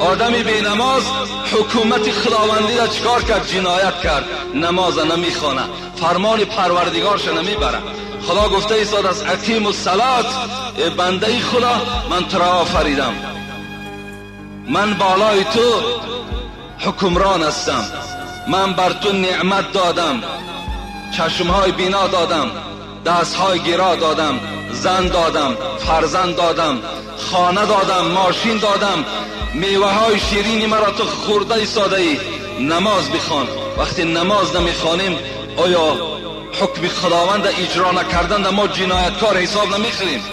آدمی بی نماز حکومت خداوندی را چکار کرد؟ جنایت کرد. نماز نمیخوانه، فرمان پروردگارش نمیبره. خدا گفته ایستاد است اقیم الصلات، بنده خدا من تو را آفریدم، من بالای تو حکمران هستم، من بر تو نعمت دادم، چشمهای بینا دادم، دستهای گیرا دادم، زن دادم، فرزند دادم، خانه دادم، ماشین دادم، میوه های شیرینی مرا تو خورده ایستاده ای، نماز بخوان. وقتی نماز نمیخوانیم آیا حکم خداوند اجرا نکردن ما جنایتکار حساب نمیخوریم؟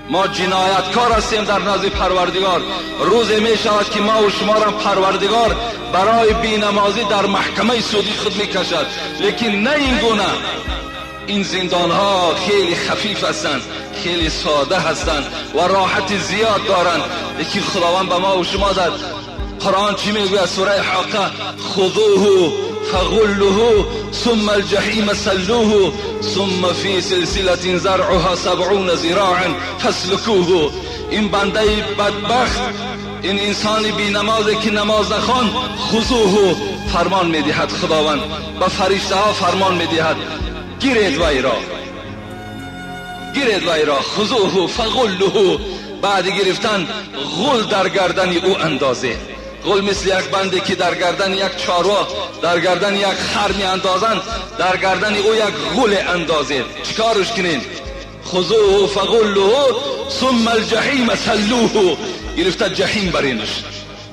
ما جنایتکار هستیم در نزد پروردگار. روز می شود که ما و شما را پروردگار برای بینمازی در محکمه سودی خود میکشد. لیکن نه این گونه. این زندان ها خیلی خفیف هستند، خیلی ساده هستند و راحت زیاد دارند. لیکن خداوند به ما و شما در قرآن چی میگوید؟ سوره حاقه: خذوه فغلوه ثم الجحیم سلوه ثم فی سلسلة زرعها 70 ذراعا فاسلکوه. این بنده بدبخت، این انسان بی نمازی که نماز نخوان، خذوه، فرمان میدهد خداوند به فرشته ها، فرمان میدهد گیرید وی را، گیرید وی را، خذوه فغلوه. بعد گرفتن غل در گردن او اندازه. غل مثل یک بنده که در گردن یک چاروا، در گردن یک خر می اندازند، در گردن او یک غل اندازه. چیکارش کنین؟ خذوه فغلوه ثم الجحیم سلوه. گرفته جحیم برینش،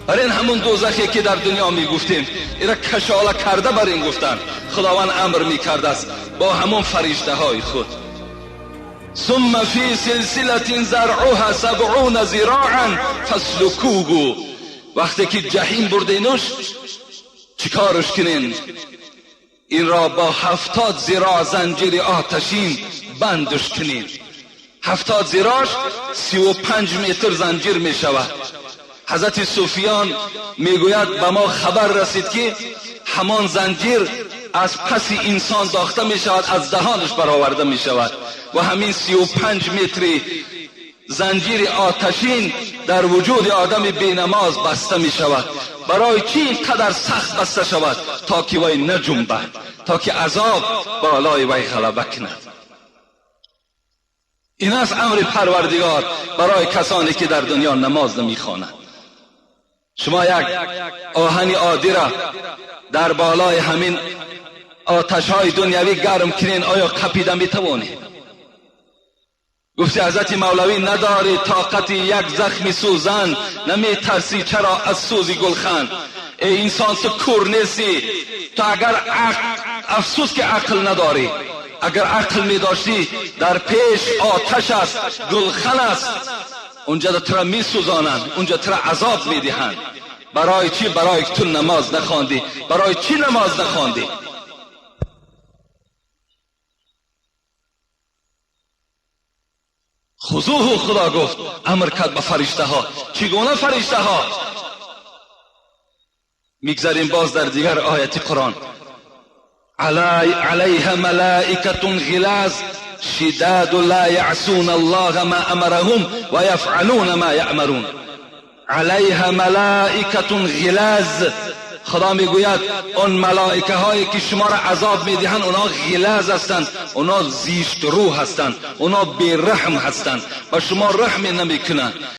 برین همون دوزخی که در دنیا می گفتیم، اینا کشاله کرده برین گفتن. خداوند امر می کرده است با همون فرشته های خود. ثم فی سلسلة زرعها 70 ذراعا فاسلکوه. وقتی که جحیم بردینش چیکارش کنین؟ این را با 70 ذراع زنجیر آتشین بندش کنین. 70 ذراعش 35 متر زنجیر می شود. حضرت سفیان میگوید به ما خبر رسید که همان زنجیر از پس انسان داخته می شود، از دهانش برآورده می شود و همین 35 متری زنجیر آتشین در وجود آدم بینماز بسته می شود. برای چی اینقدر سخت بسته شود؟ تا که وی نجنبد، تا که عذاب بالای وی غلبه کند. این است امر پروردگار برای کسانی که در دنیا نماز نمیخوانند. شما یک آهن عادی را در بالای همین آتش های دنیوی گرم کنین، آیا قپیده میتوانید؟ گفتی حضرت مولوی نداری طاقت یک زخم سوزن، نمی ترسی چرا از سوزی گلخن. ای انسان تو کور نیستی، تو اگر افسوس که عقل نداری، اگر عقل می داشتی در پیش آتش است، گلخن است، اونجا تو را می سوزانند، اونجا تو را عذاب می دهند. برای چی؟ برای تو نماز نخواندی. برای چی نماز نخواندی؟ خذوه، خدا گفت، امر کرد به فرشته ها. چگونه فرشته ها؟ میگذریم باز در دیگر آیت قرآن. علیها ملائکة غلاظ شداد لا یعصون الله ما امرهم و یفعلون ما یأمرون. علیها ملائکة غلاظ، خدا میگوید اون ملائکه هایی که شما را عذاب میدهند اونا غلاظ هستند، اونا زیشت رو هستند، اونا بیرحم هستند و شما رحم نمیکنند.